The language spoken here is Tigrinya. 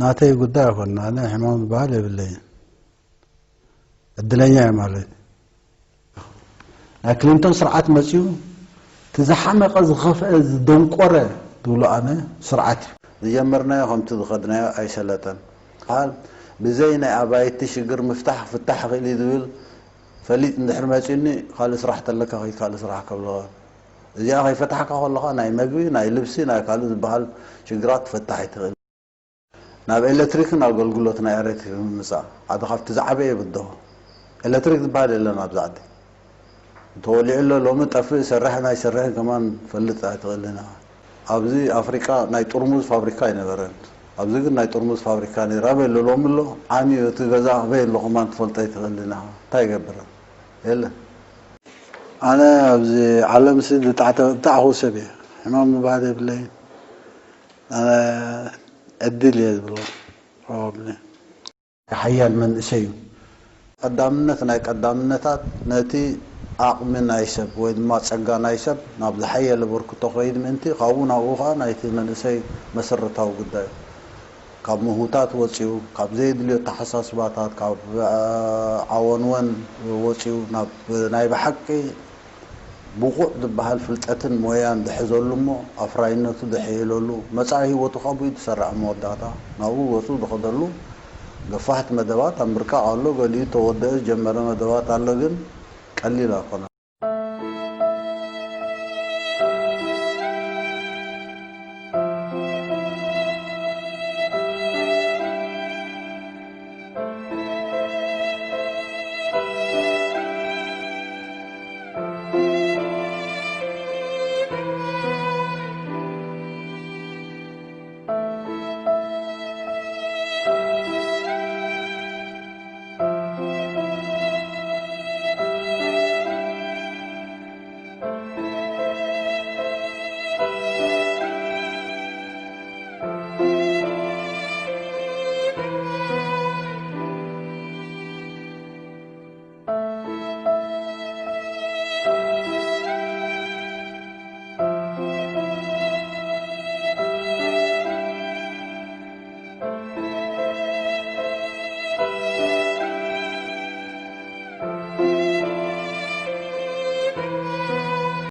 ናተይ ጉዳይ ኣይኮን፣ ኣነ ሕማም ዝበሃል የብለይን። እድለኛ እየ ማለት እዩ። ናይ ክሊንቶን ስርዓት መፅዩ፣ እቲ ዝሓመቐ፣ ዝኸፍአ፣ ዝደንቆረ ዝብሎ ኣነ ስርዓት እዩ። ዝጀመርናዮ ከምቲ ዝኸድናዮ ኣይሰለጠን። በሃል ብዘይ ናይ ኣባይቲ ሽግር ምፍታሕ ክፍታሕ ይኽእል እዩ ዝብል ፈሊጥ እንድሕር መፂኡኒ፣ ካልእ ስራሕ ተለካ ከይድ ካልእ ስራሕ ከብሎ። እዚኣ ከይፈታሕካ ከለኻ ናይ መግቢ፣ ናይ ልብሲ፣ ናይ ካልእ ዝበሃል ሽግራት ትፈታሕ ኣይትኽእል። ናብ ኤሌክትሪክን ኣገልግሎት ናይ ኤሌክትሪክ ምምፃእ ሓደ ካብቲ ዝዓበየ ብድሆ። ኤሌክትሪክ ዝበሃል የለን ኣብዚ ዓዲ። እንተወሊዑ ኣሎ ሎሚ ጠፍእ ይሰርሕን ኣይሰርሕን ከማን ፈልጥ ኣይትኽእልን ኢኻ። ኣብዚ ኣፍሪቃ ናይ ጥርሙዝ ፋብሪካ ኣይነበረን። ኣብዚ ግን ናይ ጥርሙዝ ፋብሪካ ነይሩ። ኣበይ ኣሎ ሎሚ ኣሎ? ዓንዩ እቲ ገዛ ኣበይ ኣሎ ከማን ትፈልጦ ኣይትኽእልን ኢኻ። እንታይ ይገብር? የለን። ኣነ ኣብዚ ዓለምሲ ዝጣዕተ-፣ ዝጣዕኹ ሰብ እየ። ሕማም ምባል የብለይን። ኣነ ዕድል እየ ዝብሎ። ፕሮባብሊ። ሓያል መንእሰይ እዩ። ቀዳምነት ናይ ቀዳምነታት ነቲ ዓቕሚ ናይ ሰብ ወይ ድማ ጸጋ ናይ ሰብ ናብ ዝሓየለ በርክቶ ክኸይድ ምእንቲ ካብኡ ናብኡ ኸኣ ናይቲ መንእሰይ መሰረታዊ ጉዳይ እዩ። ካብ ምህውታት ወጺኡ፣ ካብ ዘየድልዮ ኣተሓሳስባታት፣ ካብ ዓወንወን ወጺኡ ናብ ናይ ብሓቂ ብቑዕ ዝበሃል ፍልጠትን ሞያን ዝሕዘሉ እሞ ኣፍራይነቱ ዘሐይለሉ፣ መጻኢ ህይወቱ ካብኡ እዩ ዝሰርዕ። ኣብ መወዳእታ ናብኡ ገጹ ዝኸደሉ ገፋሕቲ መደባት ኣብ ምርቃቕ ኣሎ። ገሊኡ ተወደአ ዝጀመረ መደባት ኣሎ፣ ግን ቀሊል ኣይኮነን።